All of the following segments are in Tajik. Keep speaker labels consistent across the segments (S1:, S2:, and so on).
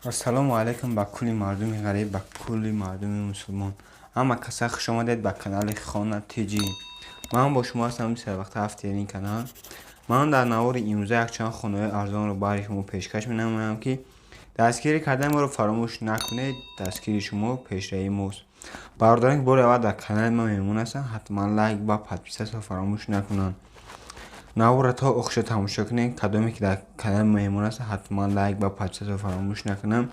S1: Ассалому алайкум ба кулли мардуми ғариб, ба кулли мардуми мусулмон. Ҳама каса хуш омадед ба канали Хона ТЖ. Ман бо шумо ҳастам сарвақта ҳафтаи канал. Ман дар навори имрӯза якчанд хонаҳои арзонро барои шумо пешкаш менамоям, ки дастгирӣ кардани моро фаромӯш накунед. Дастгири шумо пешравии мост. Бародарон, ки бори аввал дар канали ман меҳмон ҳастанд, ҳатман лайк ва подписаться фаромӯш накунанд. Наворро то охиша тамошо кунед. Кадоме ки дар канали меҳмон ҳастанд, ҳатман лайк ва подписаться фаромӯш накунанд.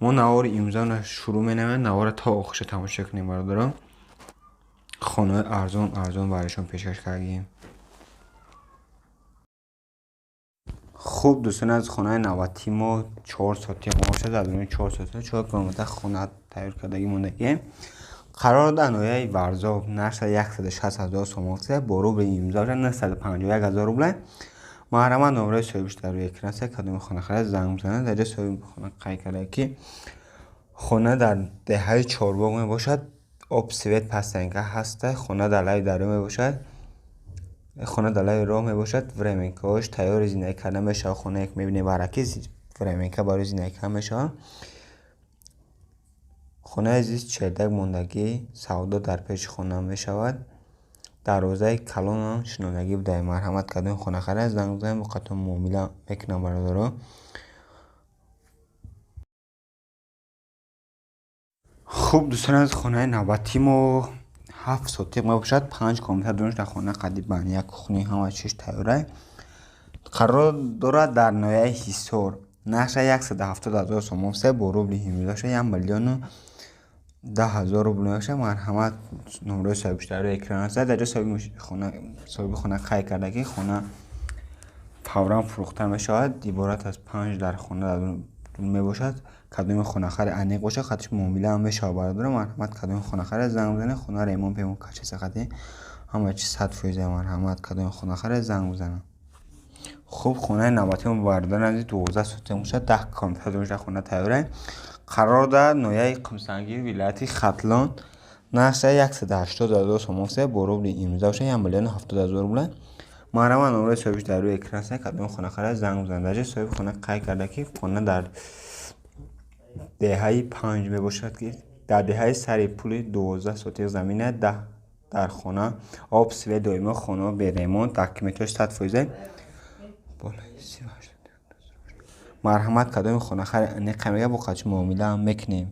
S1: Мо навори имрӯзаро шурӯъ менамоем. Наворро то охиша тамошо кунем, бародарон. Хонаҳои арзон арзон барои шумо пешкаш кардем. Хуб, дӯстон, аз хонаи навбатии мо 4 сотиқ бошад. Аз рӯи 4 сотиқ 4 комната хона тайёр кардагӣ мондагием. Қарор дар ноҳияи Варзоб, нархи 160 ҳазор сомон, бо рубли имрӯза 951 ҳазор рубл. Маҳрамат номраи соҳибиш дар рӯи экран аст. Кадоми хонахарид занг бизанад. Дар ҷои соҳиби хона қайд карда, ки хона дар деҳаи Чорбоғ мебошад. Об, свет, пастанка ҳаста. Хона дар лаби дарё мебошад. Хона дар лаби роҳ мебошад. Временкаҳош тайёри зиндагӣ карда мешавад. Хонае ки мебинем, бараки временка барои зиндагӣ карда мешавад. Хонаи зист чердак мондагӣ, савдо дар пеши хона мешавад. Дарвозаи калонам шинондагӣ буда. Марҳамат, кадоми хонахарид занг бизанед, бо қатъ муомила мекунам, бародаро. Хуб, дӯстон, аз хонаи навбатии мо 7 сотиқ мебошад. 5 комната дониш дар хона, қади баня, кухни, ҳама чиз тайёра. Қарор дорад дар ноҳияи Ҳисор. Нархша 170 ҳазор сомон, се бо рубли имрӯзаша 1 миллиону 10 ҳазор рубл мебошад. Марҳамат, номраи соҳибиш дар рӯи экран аст. Дар ҷои соҳиби хона қайд карда, ки хона фавран фурӯхта мешавад. Иборат аз 5 дар хона мебошад. Кадоми хонахари аниқ бошад, хатиш муомила ҳам мешавад, бародаро. Марҳамат, кадоми хонахари занг бизанед. Хона ремон пемон качеса хати ҳама чиз 100%. Марҳамат, кадоми хонахари занг бизанад. Хуб, хонаи навбатии мо, бародарон азиз, 12 сотиқ мешавад. 10 комната дошта хона тайёра. Қарор дар ноҳияи Қумсангир, вилояти Хатлон. Нархша 180 ҳазор сомон, се бо рубли имрӯза бошад 1 миллиону 70 ҳазор рубл. Маҳрамат, номраи соҳибиш дар рӯи экран аст. Кадоми хонахарид занг бизанад. Дар ҷои соҳиби хона қайд карда, ки хона дар деҳаи Панҷ мебошад, ки дар деҳаи Сари Пули 12 сотиқ замин аст. 10 дар хона, об, свет доимо, хона беремонт, документҳош 100%. Марҳамат, кадоми хонахари аниқа мега, бо қатиш муомила ҳам мекунем.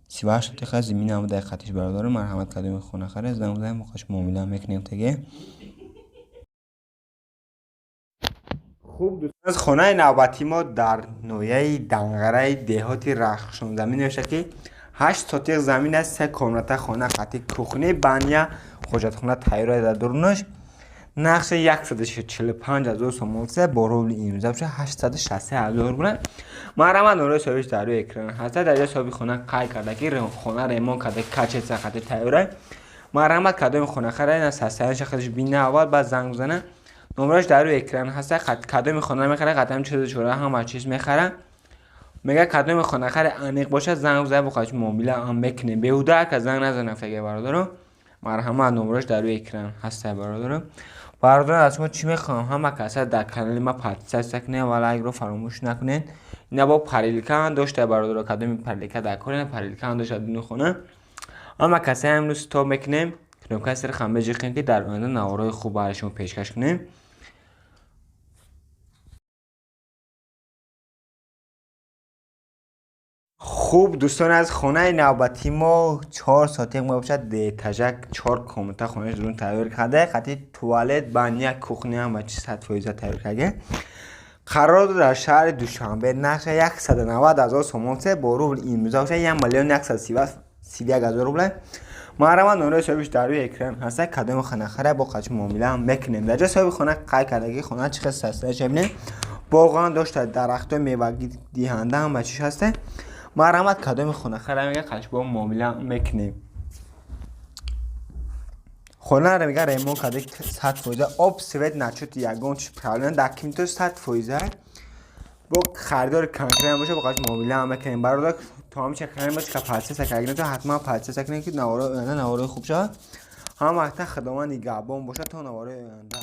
S1: 38 сотиқа замин ҳам дар қатиш, бародаро. Марҳамат, кадоми хонахари занг бизанед, бо қатиш муомила ҳам мекунем теге. Хуб, дӯстон, хонаи навбатии мо дар ноҳияи Данғараи, деҳоти Рахшон замин мебошад, ки 8 сотиқ замин аст, се комната хона қати кухни, баня, ҳоҷатхона тайёр дар дурунаш. Нархша 145 ҳазор сомон, се бо рубли имрӯза бошад 863 ҳазор рубл. Маҳрамат, номраи соҳибиш дар рӯи экран ҳаст. Дар ҷои соҳиби хона қайд карда, ки хона ремонт карда, качества қати тайёра. Марҳамат, кадоми хонахара на состояниеша худаш бина аввал, баъд занг бизана. Номраш дар рӯи экран ҳаст. Кадоми хона мехара, қатъан чизу чора ҳама чиз мехара. Мега, кадоми хонахари аниқ бошад, занг бизанад, бо қатиш муомила ҳам мекунем. Беҳуда ака занг назанад фега, бародаро. Марҳамат, номраш дар рӯи экран ҳаст, бародаро. Бародарон, аз шумо чӣ мехоҳам? Ҳама каса дар канали ма подписаться кунед ва лайкро фаромӯш накунед. Ина бо парилка ҳам дошта, бародаро. Кадоми парилка дар кор, парилка ҳам дошта дуни хона. Ҳама каса имрӯз стоп мекунем. Кнопкаи сирх ҳам беҷиқем, ки дар оянда наворҳои хуб барои шумо пешкаш кунем. Хуб, дӯстон, аз хонаи навбатии мо 4 сотиқ мебошад. Деэтажак, 4 комната хонаи дурун тайёр карда, қати туалет, баня, кухня, ҳама чиз 100% тайёр карда. Қарор дар шаҳри Душанбе, нархша 190 ҳазор сомон, се бо рубл имрӯза бошад 1 миллион 131 ҳазор рубл. Маҳрамат, номраи соҳибиш дар рӯи экран ҳаст. Кадоми хонахара, бо қатиш муомила ҳам мекунем. Дар ҷои соҳиби хона қайд карда, ки хона чӣ хел состояниеша бинем. Боғ дошта, дарахтҳои мевадиҳанда, ҳама чиз ҳаста. Марҳамат, кадоми хонахара мега, қатиш бо муомила мекунем. Хонаро мега ремонт карда 100%, об, свет, начоти ягон чиз проблема, документҳо 100%. Бо харидори конкрет боша, бо қатиш муомила ҳам мекунем. Бародар, то ҳамча канали мо чика подписаться кардагӣ, ҳатман подписаться кунед, ки наворҳои оянда наворҳои хуб шавад. Ҳама вақта Худованд нигаҳбон бошад то наворҳои оянда.